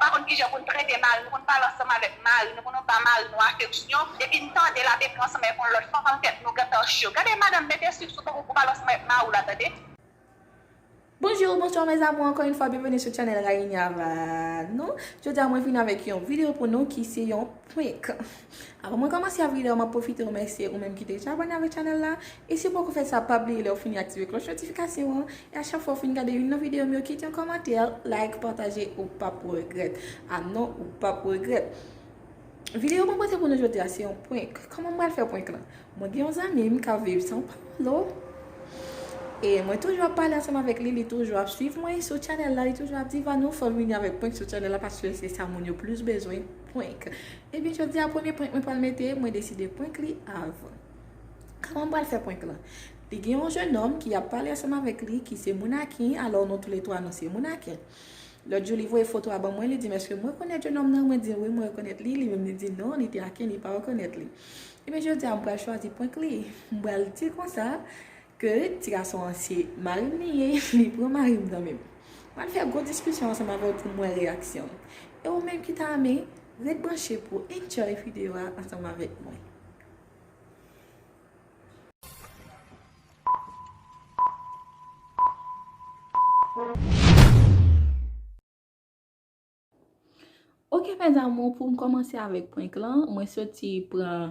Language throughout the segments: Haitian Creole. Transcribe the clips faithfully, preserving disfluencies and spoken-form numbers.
pa konn kijan pou n trete mari, nou konn pale ansanm avèk mari, nou konn ba mari nou afeksyon, epi n tande l ap ekri ansanm avèk yon lòt fanm, tèt nou gentan cho. Gade madanm, mete sik sou tonk ou pou pale ansanm avèk mari w la, tande. Bonjou, bonswa mes amours, ankò yon fwa, byenveni sou chanèl Raïnia Vano. Jodi a mwen vin avèk yon videyo pou nou ki se yon prank. Avan mwen kòmanse ak videyo a, mwen pwofite remèsye ou menm ki te deja abòne avèk chanèl la. E si w poko fè sa, pa bliye lè w fini aktive klòch notifikasyon an. E a chak fwa w fin gade youn nan videyo m yo, kite yon kòmantè, like, pataje, ou p ap regrèt. A non, ou p ap regrèt. Videyo mwen pote pou nou jodi a se yon prank. Kòman m pral fè prank lan? Mwen gen yon zanmi m k ap viv São Paulo. E mwen toujou ap pale ansanm avèk li, li toujou ap swiv mwen sou chanèl la, li toujou ap di, "Vano, fò w vini avèk prank sou chanèl la, paske se sa moun yo plis bezwen, prank." Ebyen, jodi a, premye prank mwen pral mete, mwen deside prank li avan. Kòman m pral fè prank lan? Li gen yon jennonm ki ap pale ansanm avèk li, ki se moun Aken, alò nou toulètwa nou se moun Aken. Lòt jou, li voye foto a ban mwen, li di m, "Èske m rekonèt jennonm nan?" Mwen di, "Wi, mwen rekonèt li." Li menm, li di, "Non, li te Aken, li pa rekonèt li." Ebyen, jodi a, m pral chwazi prank li. M pral di konsa ke ti gason an se mari m li ye, li pran mari m nan men m. M pral fè gwo diskisyon ansanm avè l pou m wè reyaksyon l. E ou menm ki ta renmen, ret branche pou w enjoy videyo a ansanm avèk mwen. Ok, mes amours, pou m kòmanse avèk prank lan, mwen soti pran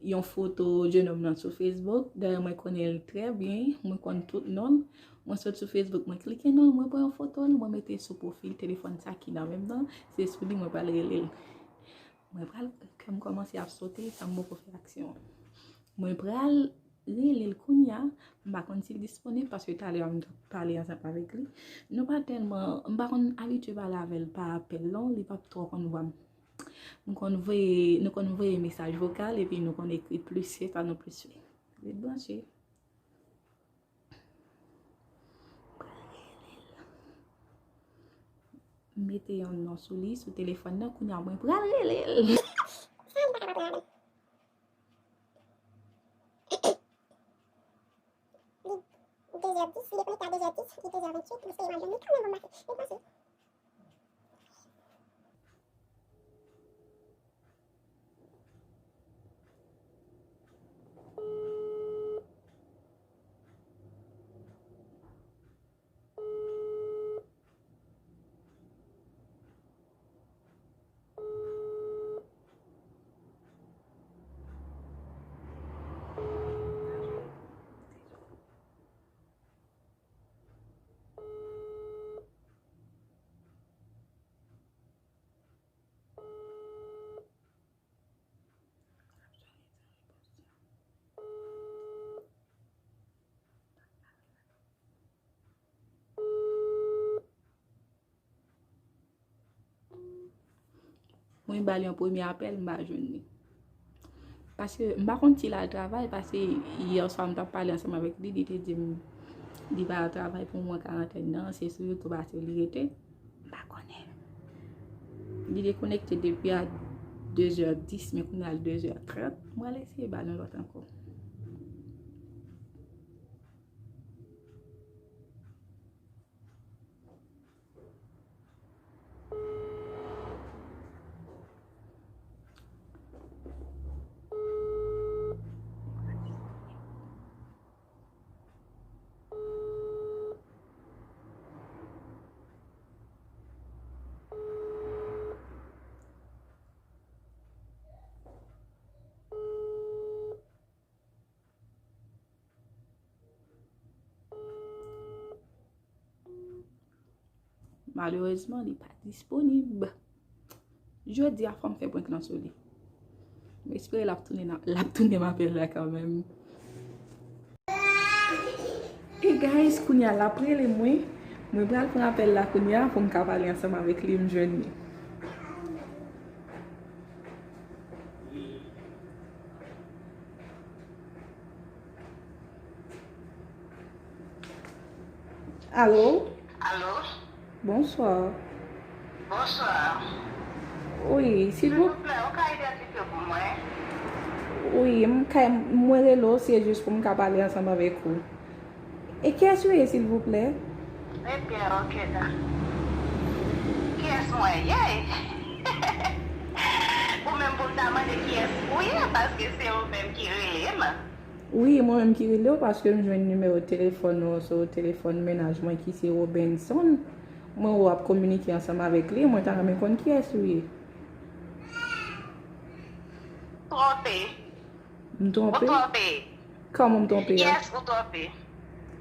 yon foto jennonm nan sou Facebook. Dayè, mwen konnen l trè byen, mwen konn tout non l. Mwen sot sou Facebook, mwen klike non l, mwen pran yon foto l, mwen mete sou pwofil telefòn sa ki nan men m nan. Se sou li mwen pral rele l. Mwen pral, kè m kòmanse ap sote, san m poko fè aksyon an. Mwen pral rele l kounye a, m pa konn si l disponib, paske talè a m t ap pale ansanm avèk li. Nou pa tèlman, m pa konn abitye pale avè l pa apèl non, li p ap twò konn vwa m. M konn voye, nou konn voye mesaj vokal, epi nou konn ekri plis, se sa nou plis fè. Ret branche. Mete yon non sou li, sou telefòn nan, kounye a mwen pral rele l. Li de zè dis, li dekonekte a de zè dis, li de zè venntuit, li se imaj yo, li ka yon bon maten. Li panse. Mwen ba l yon premye apèl, m pa jwenn li. Paske m pa konn si l al travay, paske yè swa m t ap pale ansanm avèk li, li te di m li pa al travay pou mwen, karantèn nan, se sou YouTube a se li rete. M pa konnen. Li dekonekte depi a de zè dis, men kounye a l de zè trant. Mwen al eseye ba l yon lòt ankò. Malerezman, li pa disponib. Jodi a, fò m fè prank lan sou li. M espere l ap tounen nan, l ap tounen m apèl la kanmenm. E guys, kounye a l ap rele mwen. Mwen pral pran apèl la kounye a pou m ka pale ansanm avèk li, m jwenn li. Alo? Alo? Bonswa. Bonswa. Wi, silvouplè, ou ka idantifye pou mwen? Wi, m ka, mwen rele w, se jis pou m ka pale ansanm avèk ou. E kiyès ou ye, silvouplè? Ebyen, ok, da. Kiyès Mwen ye. Ou menm pou m ta mande kiyès ou ye, paske se ou menm ki rele m. Wi, mwen menm ki rele w, paske m jwenn nimewo telefòn ou sou telefòn mennaj mwen ki se Robenson. Mwen wè w ap kominike ansanm avèk li, mwen ta renmen konn kiyès ou ye. Twonpe. M Ou twonpe? Twonpe. Kòman m twonpe a? Yes, ou twonpe.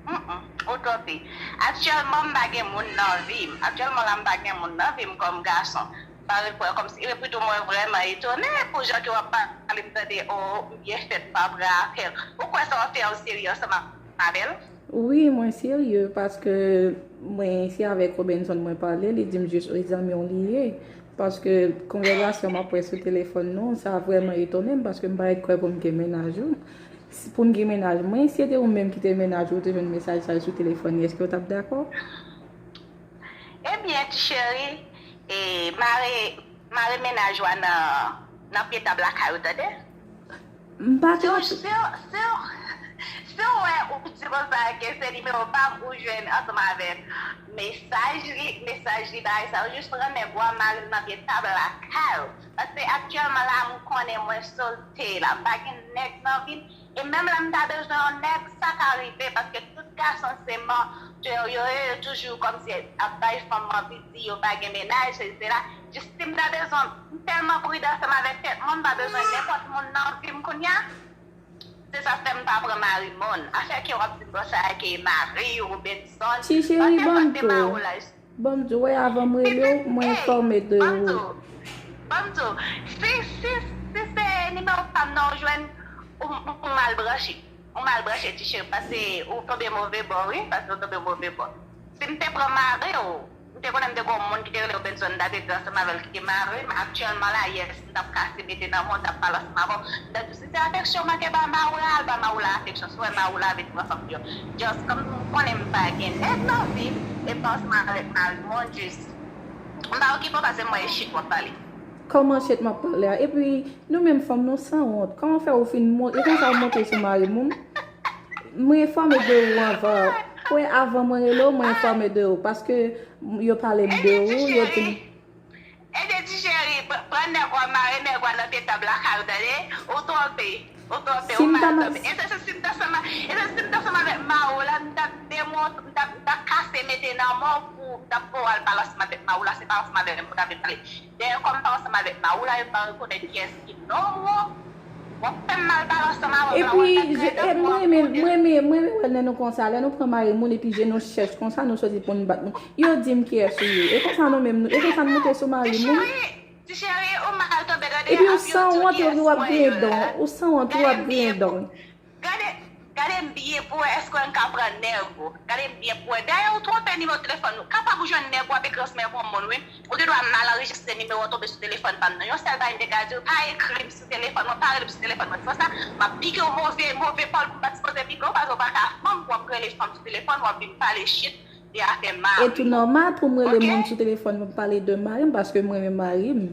Mm-mm, ou twonpe. Aktyèlman, m pa gen moun nan vi m. Aktyèlman la, m pa gen moun nan vi m kòm gason. M pa ret kwè kòmsi, epi tou mwen vrèman etone pou jan ke w ap pale m tande, o, m byen fèt, m pa pran apèl. Ou kwè sa w ap fè a w serye ansanm avè l? Wi, mwen serye, paske mwen se avèk Robenson mwen pale, li di m jis e zanmi w li ye. Paske konvèsasyon m ap wè sou telefòn nou, sa vrèman etone m, paske m pa ret kwè pou m gen mennaj ou. Si pou m gen mennaj mwen, si se te ou menm ki te mennaj ou, ou te jwenn mesaj sa yo sou telefòn li, èske w t ap dakò? Ebyen, ti cheri, e, mare, mare mennaj ou a nan, nan pye tab lakay ou, tande? M pa Si w, twò. si w, si w, si w wè ou di konsa ke se nimewo pa m ou jwenn ansanm avè mesaj li, mesaj li bagay sa yo, jis pran nèg ou a mare l nan pye tab lakay ou. Paske aktyèlman la, m konnen mwen sote la, m pa gen nèg nan vi m. E menm lè m ta bezwen yon nèg, sa ka rive, paske tout gason se mantè yo ye, yo toujou kòmsi ap bay fanm anvi di yo pa gen mennaj, sesi sela. Jis si m ta bezwen, m tèlman pridan ansanm avèk tèt mwen, m pa bezwen nenpòt moun nan vi m kounye a. Se sa fè m pa pran mari moun. Afè ke w ap di m konsa a ke mari ou Benson. Ti cheri, ban m Pase tou. Mari w la. Ban m di w, wè, avan m rele w, mwen enfòme de Ban m di ou. w. Ban m di w. Si, si, si se nimewo pa m nan ou jwenn, ou, ou, ou mal branche. Ou mal branche, ti cheri, paske ou tonbe move bò, wi, paske ou tonbe move bò. Si m te pran mari w, m te konnen m te gen yon moun ki te rele Robenson, m t ap ete ansanm avè l ki te mari m. Aktyèlman la, yes, m t ap kase mete nan men w, m t ap pale ansanm avè w. M t ap di w, si se afeksyon w manke ba mari w la, al ba mari w la afeksyon. Si w wè mari w la vin pran fanm deyò. Just kòm m konnen m pa gen nèg nan vi m, e pa ansanm avèk mari m, just m pa okipe w paske m wè e shit w ap pale. Kòman shit m ap pale a? Epi, nou menm fanm, nou sanwont. Kòman fè ou fin monte? E konsa ou monte sou mari moun? Mwen enfòme de ou anvan. Wè, avan mwen rele w, mwen enfòme de ou. Paske yo pale m de ou, yo di m. Ebyen, ti cheri, pr- pran nèg ou a, mare nèg ou a nan pye tab lakay ou, tande? Ou twonpe. Ou twonpe, Si ou m ta mal ma- twonpe. E se si m ta ansanm, e se si m ta ansanm avèk mari w la, m t ap demon, m t ap, m t ap kase mete nan men w pou m t ap fè w al pale ansanm avèk mari w la, se pa ansanm avèk mwen pou w ta vin pale. Dayè, kòm m pa ansanm avèk mari w la, yo pa rekonèt kiyès ki nonm ou. W ap fè m mal pale ansanm avè w la, w Epi, ap je- e, mwen renmen, mwen renmen, mwen renmen wè lè nou konsa, lè nou pran mari moun epi je nou chèch konsa, nou soti pou n bat moun. Yo di m kiyès ou ye. E konsa nou menm, nou- e konsa n monte sou mari moun. Ti cheri, ou mal tonbe, gade Epi ou ap yo sanwont, di epi w ap mwen griyen yo don. la. Ou sanwont, ou ap griyen don. Gade, gade m byen pou wè èske m ka pran nèg ou. Gade m byen pou wè. Dayè, ou twonpe nimewo telefòn ou. Kapab ou jwenn nèg ou ap ekri ansanm avèk yon moun, wi. Ou gen dwa mal anrejistre nimewo w tonbe sou telefòn pa m nan. Yon sèl bagay m te ka di w, pa ekri m sou telefòn mwen, pa rele m sou telefòn mwen. Se konsa, m ap pike w move, move pòl pou m pa sipoze pike w, paske w pa ka fanm pou w ap rele fanm sou telefòn, w ap vin pale shit de afè mari. E tou nòmal pou m rele Ok? Moun sou telefòn pou m pale de mari m, paske mwen renmen mari m.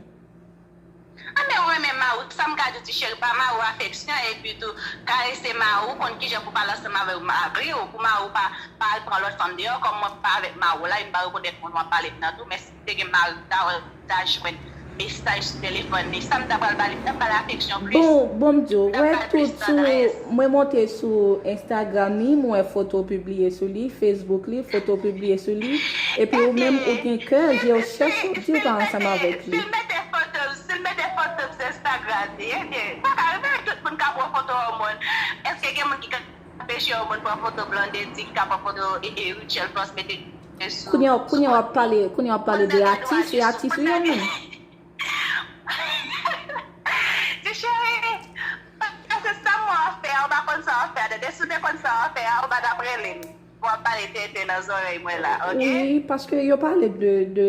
Anben, ou renmen mari w, sa m ka di w, ti cheri, ba mari w afeksyon, epi tou, karese mari w, konn kijan pou pale ansanm avèk mari w, pou mari w pa, pa al pran lòt fanm deyò, kòm mwen pa avèk mari w la, e m pa rekonèt moun w ap pale m nan tou, men si m te gen mari m, ta wè, m ta jwenn mesaj sou telefòn li, sa m ta pral ba li, m ta pral afeksyon plis. Bon, bon m di w, M ta wè pral tout plis sou, tandrès. Mwen monte sou Instagram li, mwen wè foto w pibliye sou li, Facebook li, foto w pibliye sou li, epi ou menm ou gen kè, je w chèch ou di w pa ansanm avèk Si li. l mete foto, si l mete foto sou Instagram li, ebyen, pa ka rive tout moun ka pran foto yon moun. Èske gen moun ki ka peche yon moun pran foto Blondedy, ki ka pran foto e, e Rutshelle Prince mete sou Kounye a, kounye a w ap pale, kounye a w ap pale de atis, e atis ou ye menm. Ti cheri, se sa mwen ap fè, ou pa konn sa w ap fè, tande, si w te konn sa w ap fè, ou pa t ap rele m. W ap pale tenten nan zòrèy mwen la, ok? Wi, paske yo pale de, de,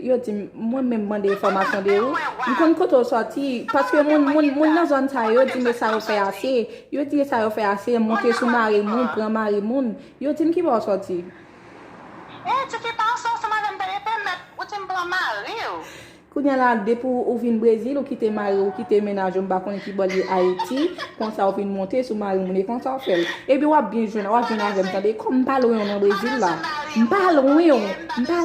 yo di m, mwen menm mande enfòmasyon de ou. M konn kote w sòti, paske moun, moun, moun nan zòn sa yo di m e sa yo fè ase. Yo di e sa yo fè ase, monte sou mari moun, pran mari moun. Yo di m ki bò w sòti. Eh, tifi, pa ansanm avè m, tande, pèmèt ou di m pran mari w. Kounye a la, depi ou vin Brezil, ou kite mari w, ou kite mennaj ou, m pa konnen ki bò l ye Ayiti, konsa ou vin monte sou mari moun, e konsa w fè l. Epi w ap byen jwenn, w ap jwenn avè m, tande, kòm m pa lwen w nan Brezil la. M pa lwen w, m pa.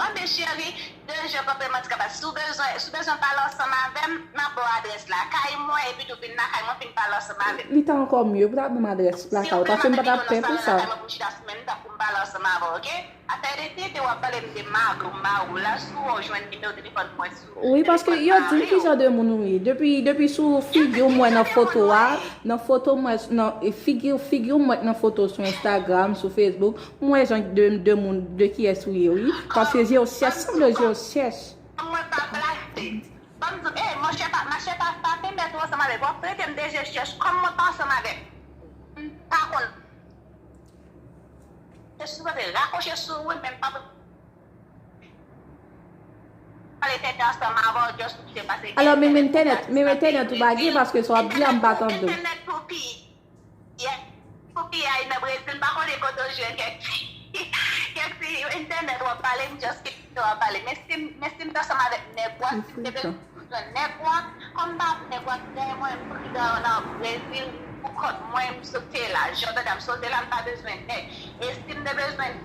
Anben, cheri, de je kontre m andikape. Si w bezwen, si w bezwen pale ansanm avè m, m ap ba w adrès lakay mwen, epi tou vin lakay mwen, vin pale ansanm avè m. Li ta ankò mye pou w ta ban m adrès lakay ou, paske m pa t ap pè pou sa. Mwen pou m chita sou menm tan pou m pale ansanm avè w, oke? Afè de tete, w ap pale m de mari w, mari w la, si w jwenn nimewo telefòn mwen sou. Wi, paske yo di m ki jan de moun ou ye. Depi, depi sou figi w m wè nan foto a, nan foto m wè, nan, e, figi, figi w m wè nan foto sou Instagram, sou Facebook, m wè jan de, de moun, de kiyès ou ye, wi. Paske je w chèch, sanble je w chèch. Mwen pa plase. Ban m di w, e, monchè, pa, machè, pa, pa pèmèt ou ansanm avèk, w ap trete m de je chèch, kòm mwen pa ansanm avèk. M pa konn. Te sipoze rakwoche sou ou, men m pa pale tenten ansanm avè w, just pou kite pase. Alò, menm entènèt, menm entènèt ou pa gen, paske sa w ap di a, m pa tande w. Entènèt pou pi, yeah, pou piyay nan Brezil, m pa konnen kote w jwenn kèk fi, kèk fi entènèt w ap pale, m just kite w ap pale. Men si, men si m t ansanm avèk nèg w a, si m te bezwen nèg w a, kòm m pa ap nèg w a ki dèyè mwen, m pridan nan Brezil, pou kont mwen, m sote la. Jan w tande m sote la, m pa bezwen nèg. E si m te bezwen,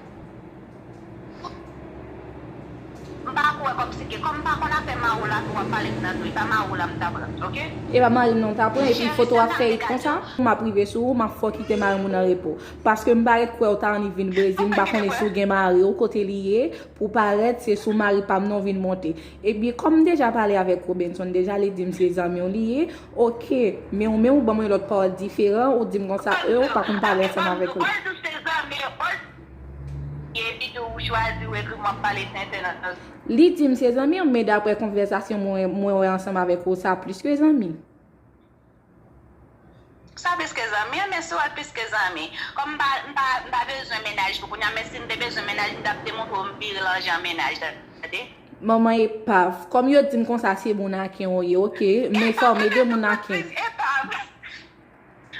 m pa kwè kòmsi ke, kòm m pa konn afè mari w la tou, w ap pale m nan tou, e pa mari w la m ta pran, oke? E pa mari m nan w ta pran, epi foto w ap fè it konsa, m ap rive sou ou, m ap fè w kite mari m nan repo. Paske m pa ret kwè w ta annik vin Brezil, m pa konnen si w gen mari w, kote li ye, pou parèt, se sou mari pa m non vin monte. Ebyen, kòm m deja pale avèk Robenson, deja li di m se zanmi w li ye, oke, men ou menm ou ban mwen yon lòt pawòl diferan, ou di m konsa, e, ou pa konn pale ansanm avèk li. Li di m se zanmi w, men daprè konvèsasyon mwen, mwen wè ansanm avèk ou, sa plis ke zanmi. Sa plis ke zanmi, men si w wè l plis ke zanmi. Kòm m pa, m pa, m pa bezwen mennaj pou kounye a, men si m te bezwen mennaj, m t ap te montre w m pi lanje an mennaj, tande? Manman epav, kòm yo di m konsa se moun aken ou ye, oke, men fò m ede moun aken. Epav.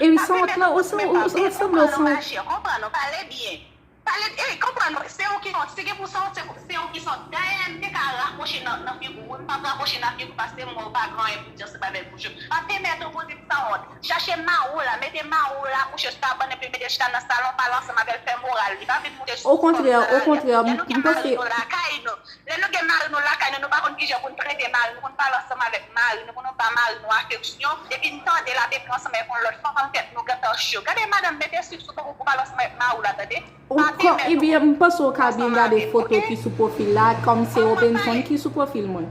Epi sanwont lan, ou sanwont, ou sanwont, ou sanwont. Konprann ou, pale byen. Pale, ey, konprann, se ou ki fon, si gen pou sa, se, se ou ki fon. Dayè, m te ka rakwoche nan, nan figi w, wi, m p ap rakwoche nan figi w, paske m wè w pa gen anyen pou di ansanm avèk bouch ou. Pa pèmèt ou pou di m sanwont. Chache mari w la, mete mari w la kouche sou kabann epi mete chita nan salon, pale ansanm avè l, fè moral li. Pa vin moute sou kò m nan lari a. Okontrè, okontrè, m panse. Lè nou gen mari nou lakay nou, lè nou gen mari nou lakay nou, nou pa konn kijan pou n trete mari nou, pou n pale ansanm avèk mari nou, pou nou ba mari nou afeksyon, epi n tande l ap ekri ansanm avèk yon lòt fanm, tèt nou gentan cho. Gade madanm, mete sik sou boubouk ou, pale ansanm avèk mari w la, tande? Ou ka, ebyen, m panse w ka byen gade foto ki sou pwofil la, kòm se Robenson ki sou pwofil mwen.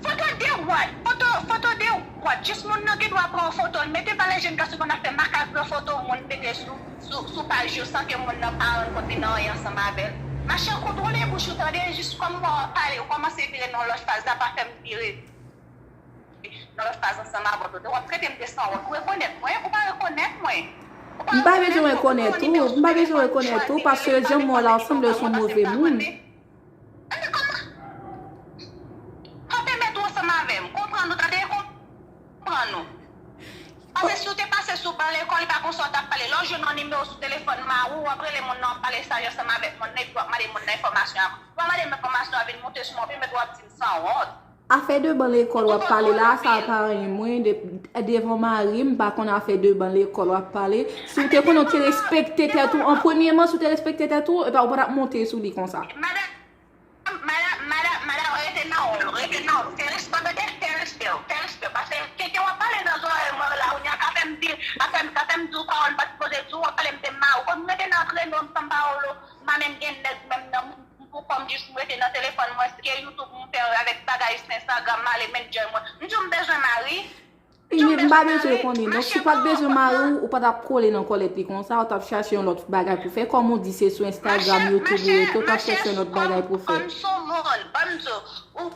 Foto de what? Foto, foto de what? Jis moun nan gen dwa pran yon foto l, mete valè jèn gason konn ap fè makak pran foto moun mete sou, sou, sou paj yo san ke moun nan pa rann kont li nan anyen ansanm avè l. Machè, kontwole bouch ou tande, jis kòm w ap pale, ou kòmanse vire nan yon lòt faz la, pa fè m vire. Nan lòt faz ansanm avè w, w ap trete m de sanwont. Ou rekonèt mwen? Ou pa rekonèt mwen? M pa bezwen rekonèt ou, m pa bezwen rekonèt ou, paske jan m wè w la, w sanble w se yon move moun. Epi kòman? Pa pèmèt ou ansanm avè m. Konprann ou, tande? Konprann ou. Paske si w te pase sou ban lekòl, li pa konsa w t ap pale. Lè w jwenn yon nimewo sou telefòn mari w, w ap rele moun nan, w ap pale sa ansanm avèk moun nan, epi w ap mande moun nan enfòmasyon. Ou pa mande m enfòmasyon, w ap vin moute sou mwen, epi w ap di m sanwont. Afè de ban lekòl w ap pale la, sa pa anyen. Mwen, de, devan mari m, m pa konn afè de ban lekòl w ap pale. Si w te konnen w te respekte tèt ou, an premyèman, si w te respekte tèt ou, epa ou pa t ap monte sou li konsa. Madanm, madanm, madanm, madanm, rete nan wòl ou, rete nan wòl ou. Fè respè, fè respè w, fè respè w. Paske kenken w ap pale nan zòrèy mwen la, kounye a ka fè m di, ka fè m, ka fè m di w pawòl m pa sipoze di w, w ap pale m de mari w. Fò m rete nan kreno m, san pawòl ou, m pa menm gen nèg menm nan. M pou kò m jis m rete nan telefòn mwen, si ke YouTube m fè avèk bagay, si Instagram m ale m enjoy mwen. M di w m bezwen mari. Ebyen, m pa bezwen konnen. Donk, si w pa t bezwen mari w, ou pa t ap kole nan kòlèt li konsa, ou t ap chache yon lòt bagay pou fè. Kòm ou di se sou Instagram, YouTube ou rete, ou t ap chache yon lòt bagay pou fè. Kòm se yon moun, ban m di w, ou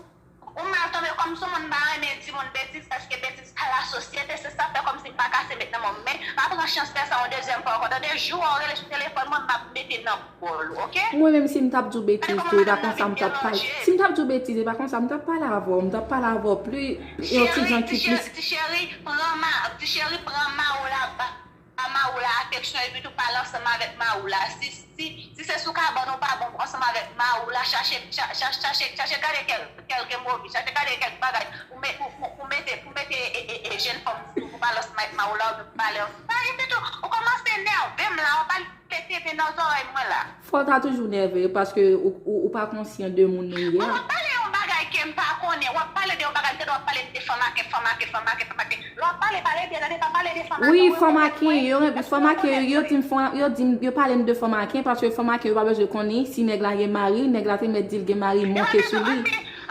Ou mal tonbe kòm sou moun pa renmen di moun betiz, paske betiz pa lasosyete, se sa fè kòmsi m pa kase met nan men w. Men, pa pran chans fè sa yon dezyèm fwa ankò. Tande, jou a w rele sou telefòn mwen, m ap mete nan bòl ou, oke? Mwen menm, si m t ap di w betiz tou, e pa konsa m t ap pale. Si m t ap di w betiz, e pa konsa m t ap pale avè w. M t ap pale avè w pli, yon ti jan ki plis. Ti cheri, pran ma, ti cheri, pran ma ou la ba. Ba mari w la afeksyon, epi tou pale ansanm avèk mari w la. Si, si, si se sou kabann ou pa bon ansanm avèk mari w la, chache, cha-, cha-, chache, chache gade kèl, kèlke movi, chache gade kèk bagay pou, me, pou, pou, pou mete, pou mete e, e, e, jèn fanm sou pou pale ansanm avèk mari w la, oubyen pou pale ansanm. Sa, epi tou, ou kòmanse nève m la, w ap pale tenten nan zòrèy mwen la. Fò w ta toujou nève, paske ou, ou, ou pa konsyan de moun ou ye a. Mwen, w ap pale yon bagay. M pa konnen. W ap pale de yon bagay, m tande w ap pale de fanm aken, fanm aken, fanm aken, fanm aken. Lè w ap pale, pale byen, tande, pa pale de fanm aken. Wi, fanm aken, yo, fanm aken, yo di m, fanm, yo di m, yo pale m de fanm aken, paske fanm aken, yo pa bezwen konnen si nèg la gen mari, nèg la te mèt di l gen mari, monte sou li.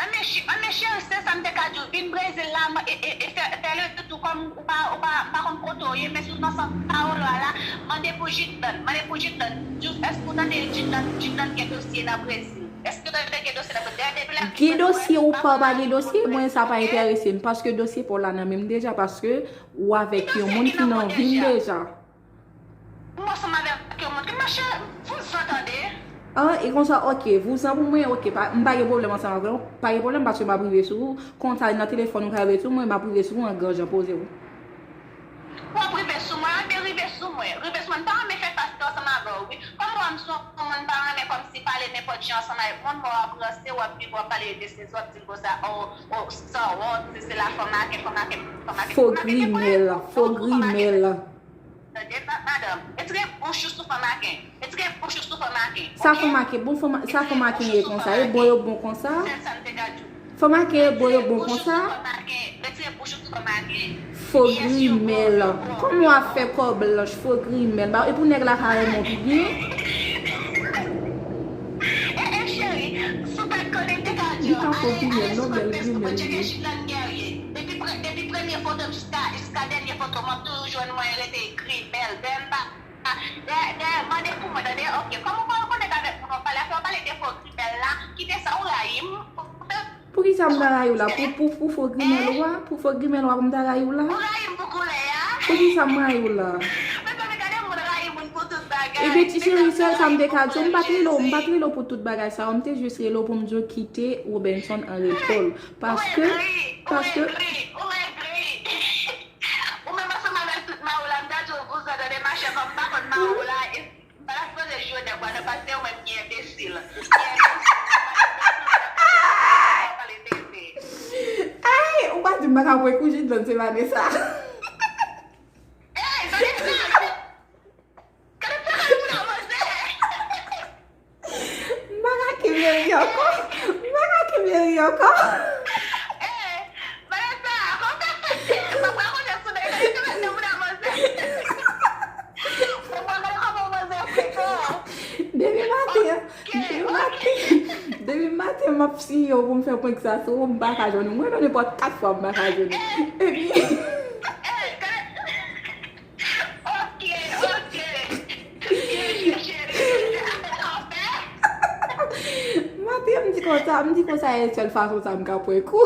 Anmè, cheri, se sa m te ka di w. Vin Brezil la, e, e, e fè, fè le tou kòm ou pa, ou pa, pa konn kote w ye, men si w nan sant Paolo a la, mande pou Jitlan, mande pou Jitlan. Jis, èske w tande Jitlan, Jitlan gen dosye nan Brezil? Èske w tande gen dosye nan Brezil? Depi lè Gen dosye ou pa, pa gen dosye, mwen sa pa enterese m, paske dosye pa w la nan men m deja, paske ou avèk yon moun ki nan vi m deja. Ou ansanm avèk yon moun ki mache, vouzan tande. Ah, e konsa, ok, vouzan pou mwen, ok, pa, m pa gen pwoblèm ansanm avè w, pa gen pwoblèm paske m ap rive sou ou, konsa nan telefòn ou ka rive sou mwen, m ap rive sou ou an gran jan, poze w. W ap rive sou mwen, anben rive sou mwen, rive sou mwen, m pa renmen fè fas ansanm avè w, wi. Kòm ou wè m se yon moun, m pa renmen kòmsi pale nenpòt jan ansanm avèk moun, mwen w ap ranse, w ap vin, w ap pale de se zòt, di l konsa, o, o, sanwont, se, se la fanm aken, fanm aken, fanm aken. Fo grimèl, fo grimèl. Tande, ma-, madanm, retire bouch ou sou fanm aken. Retire bouch ou sou fanm aken. Sa fanm aken, bon, fanm, sa fanm aken ye konsa, e bon yo bon konsa. Fanm aken e bon yo bon konsa. Retire bouch ou sou fanm aken. Fo grimèl. Kòman w ap fè kò blanch, fo grimèl? Ba, e pou nèg la ka renmen w pi byen. E, e, cheri, si w pa t konnen m te ka di w, ale sou kont Facebook mwen, tcheke Jitlan Guerrier. Depi pre-, depi premye foto m jiska, jiska dènye foto m, w ap toujou jwenn mwen rete grimèl. Dèyè m pa, dèyè, dèyè, mande pou mwen, tande, ok. Kòman w pa rekonèt avèk moun w ap pale a, fè w pale de fo grimèl la, kite sa, ou rayi m. Poukisa m ta rayi w la? Pou, pou, pou fo grimèl ou a? Pou fo grimèl ou a pou m ta rayi w la? Ou rayi m pou koulè a? Poukisa m rayi w la? Mezanmi, gade moun rayi moun pou tout bagay. Ebyen, ti cheri, sèl sa m te ka di w, m pa t rele w, m pa t rele w pou tout bagay sa yo, m te jis rele w pou m di w kite Robenson an repo l. Paske, paske, ou menm ansanm avèk tout mari w la, m ta di w vouzan tande machè, kòm m pa konn mari w la, e m pa ta sipoze jwe nèg w a non, paske se ou menm ki enbesil. Ki enbesil, ou pa enbesil, ou pa pale tenten. Ay, ou pa di m pa ka pran kou Jitlan, se Vanessa. Ey, Vanessa! Gade sa gade moun nan manzè! M pa ka kenbe ri ankò. M pa ka kenbe ri ankò. Eh, Vanessa, kòman w fè fè? M ap rakonte sou nèg, gade sa gade moun nan manzè. Mwen gade kòman manzè frekan. Depi maten, depi maten, depi maten m ap siye w pou m fè prank sa sou ou, m pa ka jwenn ou. Mwen menm nenpòt kat fwa m pa ka jwenn ou. Epi, Ok, ok. Byen jwe, cheri. Anfè. Maten, m di konsa, m di konsa, e sèl fason sa m ka pran kou.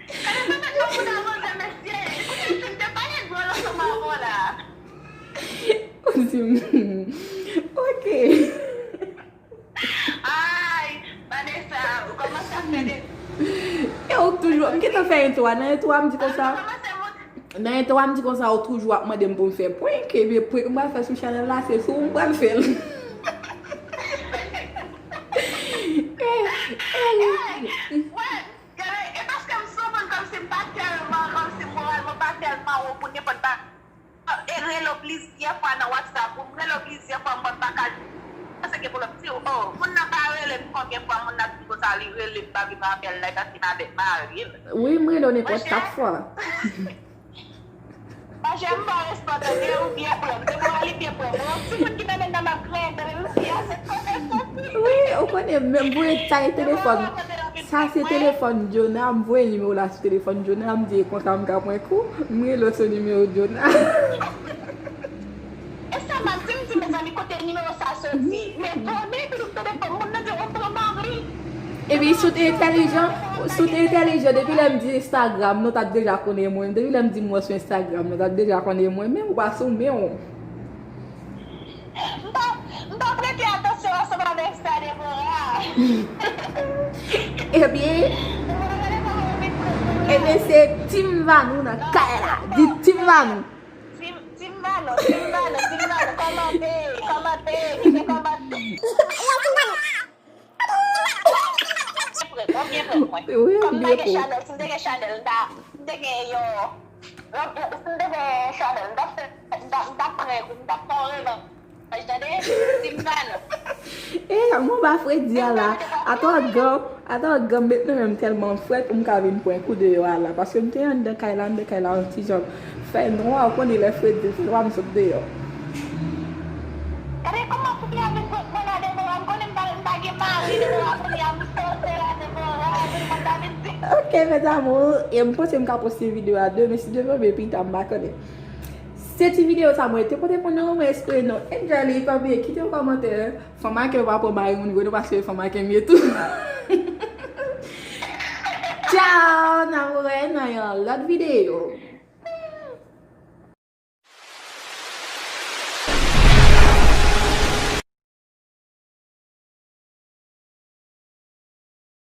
Gade sa fè yon moun avanse, mesye. Kounye a, si m te pale dwòl ansanm avè w la. Ou di m, ok. Ay, Vanessa, ou kòmanse ap fè de... E ou toujou, m gentan fè entwo a. Nan entwo a, m di konsa, nan entwo a, m di konsa, ou toujou ap mande m pou m fè prank. Ebyen, prank m pral fè sou chanèl la, se sou ou m pral fè l. Eh, eh. Gade, e paske m sou moun kòmsi m pa tèlman, kòmsi moral mwen pa tèlman wo pou nenpòt bagay. E rele w plizyè fwa nan WhatsApp ou, m rele w plizyè fwa, mwen pa ka. Panse gen pwoblèm. Di w, oh, moun nan pa rele m konbyen fwa, moun nan di konsa li rele m pa vin rapèl la, e paske m avèk mari l. Wi, m rele w nenpòt kat fwa. Monchè, m pa respè tande, ou byen pran m. Se moral li byen pran m. Yon timoun ki nan men nan m ap griyen tande, m di a se kote soti. Wi, ou konnen, menm voye tay telefòn. Sa se telefòn Jonah, m voye nimewo la sou telefòn Jonah, m di e konsa m ka pran kou, m rele w sou nimewo Jonah. E sa m ap di, m di, mezanmi, kote nimewo sa soti? Men konnen, epi m tande fò moun nan di, on pran mari. Epi si w te entèlijan, si w te entèlijan, depi lè m di Instagram, nou t ap deja konnen mwen. Depi lè m di m wè w sou Instagram, nou t ap deja konnen mwen. Men ou pa sou men w. M pa, m pa prete atansyon ansanm avèk sa, Deborah. Ebyen, ebyen, se Team Vanou nan kay la. Di Team Vanou. Team, Team Vanou, Team Vanou, Team Vanou. Kòmante, kòmante, kite kòmante. Byen prank, mwen byen prank mwen. Kòm m pa gen chanèl, si m te gen chanèl, m ta, m te gen yon, yon, si m te gen chanèl, m ta fè, m ta, m ta prank ou, m ta fè yon revanj, tande? Team Vanou. E, mwen pa fredi a la. Atò, granm, atò, granm met nan men m tèlman frèt pou m ka vin pran kou deyò a la. Paske m te anndan kay la, anndan kay la, yon ti jan fè nwa, ou konnen lè fredi, fè nwa, m sot deyò. Gade kòman pou fè avèk gwo la Debora, m konnen m pa, m pa gen mari Debora, kounye a m sòsè la Debora, kounye m ta vin di. Ok, mes amours, e m panse m ka poste videyo a demen, si Dye vle, pita m pa konnen. Se ti videyo sa mwen te pote pou nou, mwen espere nou enjoy li, pa bliye kite yon kòmantè. Fanm akè yo pa pran mari moun vre non, paske fanm akè m ye tou. Tchao, n a wè nan yon lòt videyo.